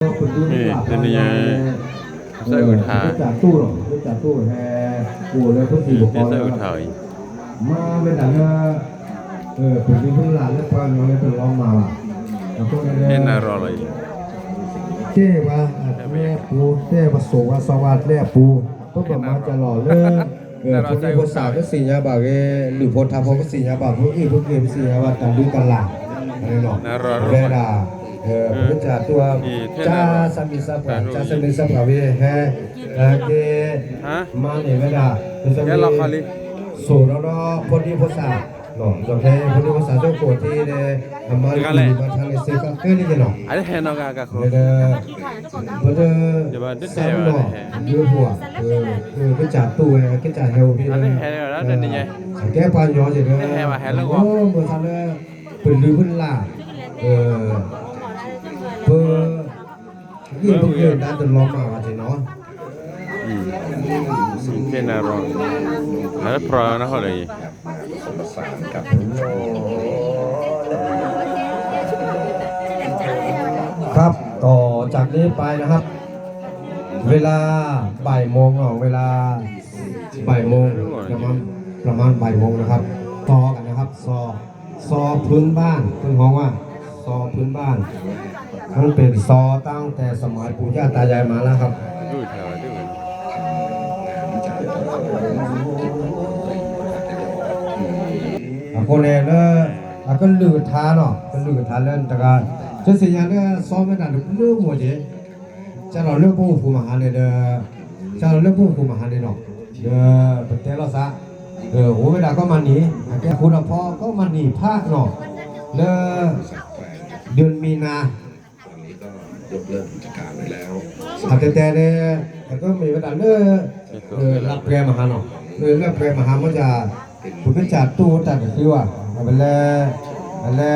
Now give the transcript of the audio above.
ນີ້ ຕົວນີ້ໃຫຍ່ ໃສ່ອຶດຫາ ຈາກຕູ້ເນາະ ຈາກຕູ້ແຮ ໂອ້ ແລ້ວເພິ່ນຊິບໍ່ພໍແລ້ວ ມາເວລາເນາະ ເອີ ເປັນທີ່ເພິ່ນຫຼານແລ້ວ ປານນັ້ນເພິ່ນລອງມາວ່າ ເຫັນໜ້າລໍເລີຍ ເຈ້ວ່າແລປູ ເຈ້ວ່າໂສວ່າສະຫວັດແລປູ ເພິ່ນກໍມາຈະຫຼໍເລີຍ ເອີ ພວກນີ້ພວກສາວກໍສິຍາບາເວ ຫຼື ພວກທັບພວກກໍສິຍາບາ ພວກອີ່ພວກເກພວກສິຍາບາ ຕັນດູກັນລາ ເນາະ ແລດາ ເອີ ພວກຈາຕົວ ຈາສະມິສະພາ ຈາສະມິສະພາເວແຮ ເອີ ເກ ມານີ້ແລດາ ໂສເນາະ ພວກນີ້ພວກສາວ ເນາະ ໂອເຄ ເພິ່ນວ່າສາທຸໂກທີ່ໄດ້ມາຢູ່ມາທາງໃນເຊກະເກີນີ້ເນາະ ອັນນີ້ແຮນອກກະກະໂຄ ເພິ່ນວ່າຊຳເນາະຢູ່ຫົວ ເອີ ເອີ ເພິ່ນຈາຕູ້ ເພິ່ນຈາແຮວພີເນາະ ແກປາຍອຊິເດີ ໂອ້ ເພິ່ນຊຳເດີ ເພິ່ນລືເພິ່ນລາ ເອີ ເພິ່ນ ນີ້ເພິ່ນເອີ້ນດ້ານຕົນລອງມາວ່າຊີ້ເນາະ ອືມ ເປັນອາຣອນ ອັນນັ້ນພຣານະເຂົາເລີຍ ຄັບ ຕໍ່ຈາກນີ້ໄປນະຄັບ ເວລາບ່າຍໂມງເນາະ ເວລາບ່າຍໂມງ ປະມານ ປະມານບ່າຍໂມງນະຄັບ ຕໍ່ກັນນະຄັບ ຊໍ ຊໍພື້ນບ້ານ ເພິ່ນຮ້ອງວ່າ ຊໍພື້ນບ້ານ ມັນເປັນຊໍຕັ້ງແຕ່ສະໄໝປູ່ຍ່າຕາຍາຍມາແລ້ວຄັບ ອາໂກແນເລີ ອາກໍລືກະຖາເນາະ ກໍລືກະຖາເລີຍ ແຕ່ກະ ຈະຊິຍາເລີ ຊໍແມ່ນນະ ລືມໝົດເດ ຈະເອົາເລື່ອງພວກຄູມາຫາເລີຍເດີ ຈະເອົາເລື່ອງພວກຄູມາຫາເລີຍເນາະ ເດີ ປະເທດລາວຊະ ເອີ ໂອເວລາກໍມານີ້ ແຕ່ຄູລະພໍ່ກໍມານີ້ພະເນາະ ເລີ ເດືອນມີນາ ຕອນນີ້ກໍຍົກເລີກກິດຈະການໄປແລ້ວ ອາ ແຕ່ແຕ່ເດ ແຕ່ກໍມີເວລາເລີ ເອີ ລັບແກມາຫາເນາະ ເລີ ລັບແກມາຫາ ມັນຈະ ເປັນ ເປັນຈາຕູ້ ແຕ່ກໍຄືວ່າ ເວລາ ເວລາ